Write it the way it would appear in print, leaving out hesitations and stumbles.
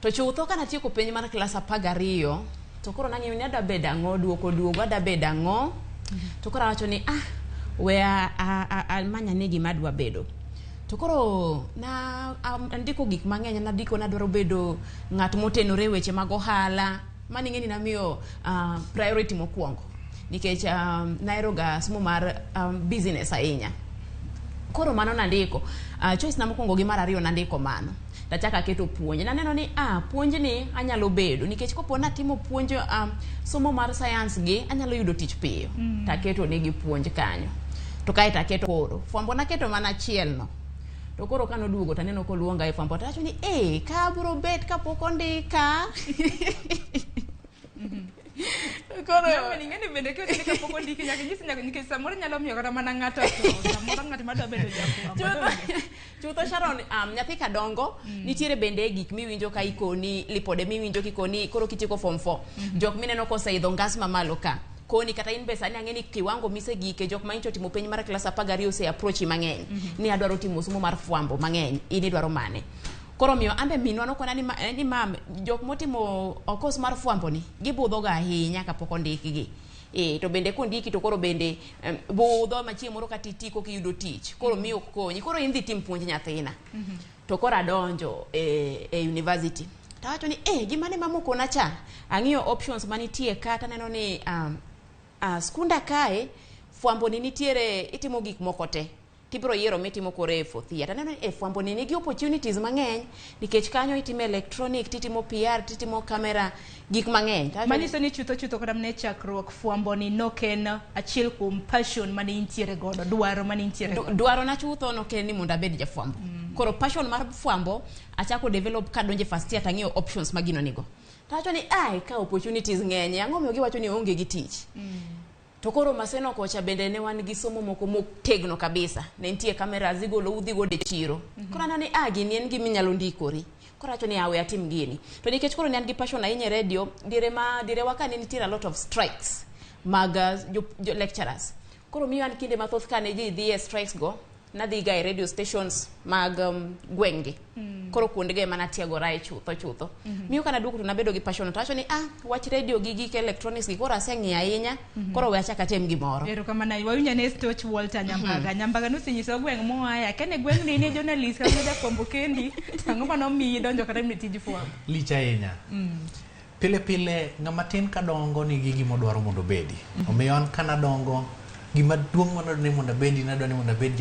To chutho ka natieko penj mar klas 12, to koro nang'iyo ni adwa bedo ang'o, duoko duogo adwa bedo ang'o. To koro awacho ni ah, we amany ane gima adwa bedo. To koro na andiko gik mang'eny, nandiko nadwaro bedo ng'at motenore e weche mag ohala. Mano ing'e ni namiyo priority mokwongo nikech nahero ga somo mar business ahinya. Koro mano nandiko. Choice na mokwongo gi mar ariyo nandiko mano. Tachako aketo puonj. Naneno ni ah, puonj ni anyalo bedo nikech kopo natimo puonj somo mar science gi anyalo yudo tich piyo. Taketo negi puonj kanyo. To kae taketo koro. Fwambo naketo mana achiel no. To koro kanoduogo taneno koluonga e fwambo tawacho ni eh, ka abro bet kapok ondika. Koro Naomi, ing'e ni bende kiwacho ni kapok ondiki nyaka inyis nyaka nikech samoro nyalo miyo kata mana ng'ato tho samoro ng'at madwa bedo jafwambo chutho, chutho Sharon, nyathi kadongo nitiere bende gik miwinjo ka ikoni lipode miwinjo kikoni koro kitieko form 4 jok mineno koseidho ngas mamalo ka koni kata in be sani ang'e ni kiwango misegike jok ma nyocha otimo penj mar klas 12 ose approach mang'eny ni adwaro timo somo mar fwambo mang'eny in idwaro mane koro miyo ambe minwa nokona ni, ni mam jok motimo course mar fwambo ni gibudho ga ahinya kapok ondikgi. E, to bende kondiki to koro bende budho ma chieng' moro kata iti koka iyudo tich koro miyo ok konyi koro in dhi tim puonj nyathina. To koro adonjo e university tawacho ni gima ne mama okona cha ang'iyo options manitie ka taneno ni skunda kae fwambo ni nitiere itimo gik moko te tibiro yiero mitimo koro e fourth year taneno ni fwambo ni nigi opportunities mang'eny nikech kanyo itimo electronic titimo PR titimo camera gik mang'eny. Tawacho ni- Manyiso ni chutho chutho kata mana e chakruok fwambo ni nok en achiel kuom passion mane intiere godo, dwaro mane intiere godo. Dwaro na chutho nok en ni mondo abed jafwambo. Koro passion mar fwambo achako develop kadonjo e first year tang'iyo options ma gino nigo. Tawacho ni ai ka opportunities ng'eny ang'o omiyo giwacho ni onge gi tich. To koro Maseno kocha bende ne wan gi somo moko motegno kabisa. Ne nitie cameras igolo udhi godo e chiro. Koro aneno ni ah gini en gima inyalo ndikori. Koro awacho ni ah we atim gini. To nikech koro ne an gi passion ahinya e radio, diere ma diere wa ka ne nitiere a lot of strikes mag jo lecturers. Koro miyo an kinde mathoth kane ji dhi e strikes go, nadhi ga e radio stations mag gweng' gi. Koro kuondego ema natiegora e chutho chutho. Miyo kana duogo to nabedo gi passion to awacho ni ah wach radio gi gik electronics gi koro aseng'iyo ahinya, koro we achak atem gimoro. Erokamano ahinya. Wawinjo ane Stoch Walter Nyambaga. Nyambaga nosenyisowa gweng' moaye. Akia ni gweng'ni in e journalist kata jafwambo kendi. To ang'o manomiyi donjo kata e tij fwambo? Lich ahinya. Pile pile ng'ama tin kadongo nigi gima odwaro mondo obedi. Omiyo an kanadongo gima duong' manadwaro ni mondo abedi nadwaro ni mondo abed